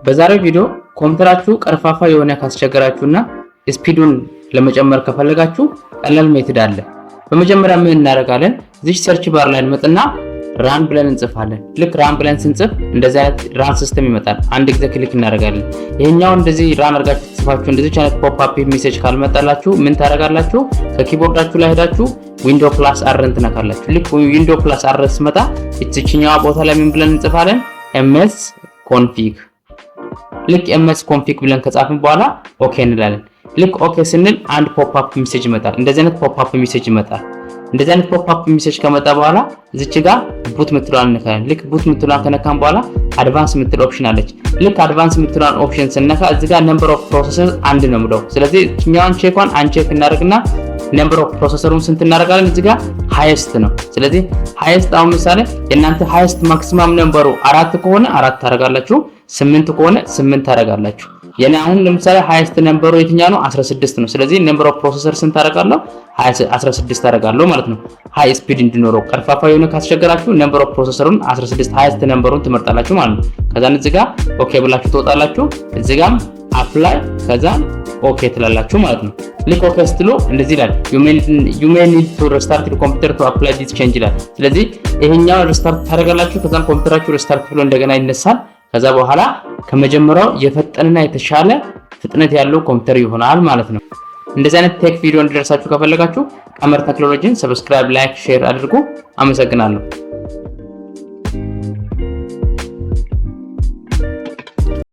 በዛሬው ቪዲዮ ኮምፒውተራችሁ ቀርፋፋ የሆነ ካስቸገራችሁና speed ኡን ለመጨመር ከፈለጋችሁ ቀላል method አለ። በመጀመሪያ ምን እናደርጋለን? እዚህ search bar ላይ እንመጥና run ብለን እንጽፋለን። ልክ run ብለን ስንጽፍ እንደዚህ አይነት run system ይመጣል። አንድ ጊዜ click እናደርጋለን። ይሄኛው እንደዚህ run አድርጋችሁ ጽፋችሁ እንደዚህ አይነት pop up message ካልመጣላችሁ ምን ታደርጋላችሁ? ከ keyboard ኣችሁ ላይ ሄዳችሁ Window plus R ን ትነካላችሁ። ልክ Window plus R ስትመጣ እዚችኛዋ ቦታ ላይ ምን ብለን እንጽፋለን? MS config። ልክ MS config ብለን ከጻፍን በኋላ okay እንላለን። ልክ okay ስንል አንድ pop up message ይመጣል። እንደዚህ አይነት pop up message ይመጣል። እንደዚህ አይነት pop up message ከመጣ በኋላ እዚች ጋር boot ምትለዋን እንነካለን። ልክ boot ምትለዋን ከነካን በኋላ advance ምትል option አለች። ልክ advance ምትለዋን option ስነካ እዚህ ጋር number of processor አንድ ነው የሚለው። ስለዚህ እኛዋን check ኳን uncheck እናደርግና number of processor ኡን ስንት እናደርጋለን? እዚህ ጋር highest ነው። ስለዚህ highest አሁን ምሳሌ የእናንተ highest maximum number ኡ አራት ከሆነ አራት ታደርጋላችሁ። ስምንት ከሆነ ስምንት ታደርጋላችሁ። የኔ አሁን ለምሳሌ highest number ኡ የትኛው ነው? 16 ነው። ስለዚህ number of processor ስንት አደርጋለሁ? 16 አደርጋለሁ ማለት ነው። High speed እንዲኖረው ቀርፋፋ የሆነ ካስቸገራችሁ number of processor ኡን 16 highest number ኡን ትመርጣላችሁ ማለት ነው። ከዛ እዚህ ጋር okay ብላችሁ ትወጣላችሁ። እዚህ ጋርም apply ከዛ okay ትላላችሁ ማለት ነው። ልክ okay ስትሉ እንደዚህ ይላል፣ "You may need to restart your computer to apply this change" ይላል። ስለዚህ ይሄኛው restart ታደርጋላችሁ። ከዛም ኮምፒውተራችሁ restart ብሎ እንደገና ይነሳል። ከዛ በኋላ ከመጀመሪያው የፈጠነና የተሻለ ፍጥነት ያለው ኮምፒውተር ይሆናል ማለት ነው። እንደዚህ አይነት tech ቪዲዮ እንዲደርሳችሁ ከፈለጋችሁ ቀመር ቴክኖሎጂን subscribe፣ like፣ share አድርጉ። አመሰግናለሁ።